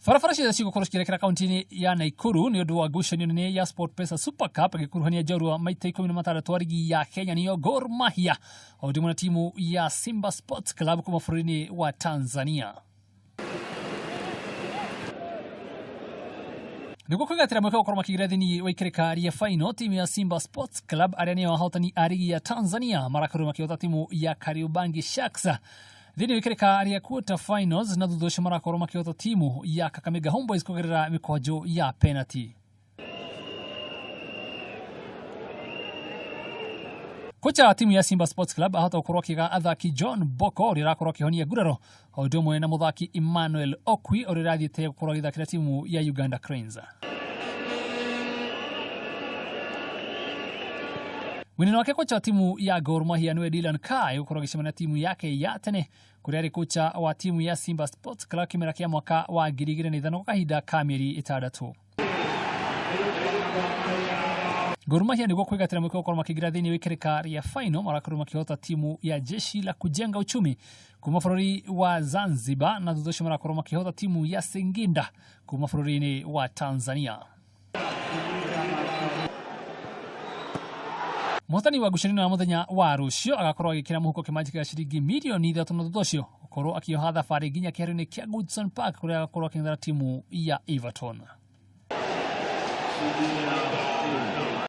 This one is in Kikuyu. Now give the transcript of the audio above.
Barabara ciothe cigũkorwo cikĩerekera kaunti-inĩ ya Nakuru nĩ ũndũ wa ngucanio nene ya SportPesa Super Cup ĩgĩkuruhania njorua maita 16 a rigi ya Kenya nĩyo Gor Mahia o ũndũ ũmwe na timu ya Simba Sports Club kuma bũrũri-inĩ wa Tanzania. Nĩguo kwĩgatĩra mweke gũkorwo makĩingĩra thĩinĩ wa ikereka rĩa final, timu ya Simba Sports Club arĩa nĩo ahotani a rigi ya Tanzania marakorirwo makĩhota timu ya Kariobangi Sharks thĩinĩ wa ikereka rĩa quarter finals, na thutha ũcio marakorwo makĩhota timu ya Kakamega Homeboys kũgerera mĩkwanjo ya penalty. Kocha wa timu ya Simba Sports Club ahota gũkorwo akĩga athaki John Boko ũrĩa ũrakorwo akĩhonia nguraro o ũndũ ũmwe na mũthaki Emmanuel Okwi ũrĩa ũrathiĩte gũkorwo agĩthakĩra timu ya Uganda Cranes. Mwena wake kocha wa timu ya Gor Mahia niwe Dylan Kai gũkorwo agĩcemania na timu yake ya tene kũrĩa arĩ kocha wa timu ya Simba Sports Club kĩmera kĩa mwaka wa 2005 kwa kahinda ka mĩeri 6. Gor Mahia nĩguo kwĩgatĩra mweke gũkorwo makĩingĩra thĩinĩ wa ikereka rĩa final marakorirwo makĩhota timu ya Jeshi la Kujenga Uchumi kuma bũrũri wa Zanzibar, na thutha ũcio marakorwo makĩhota timu ya Singinda kuma bũrũri-inĩ wa Tanzania. Mũhotani wa ngucanio ya mũthenya wa rũciũ agakorwo agĩkĩra mũhuko kĩmanjĩka gĩa ciringi mirioni 3, na thutha ũcio gũkorwo akĩoha thabarĩ nginya kĩharo-inĩ kĩa Goodson Park kũrĩa agakorwo akĩng'ethera timu ya Everton.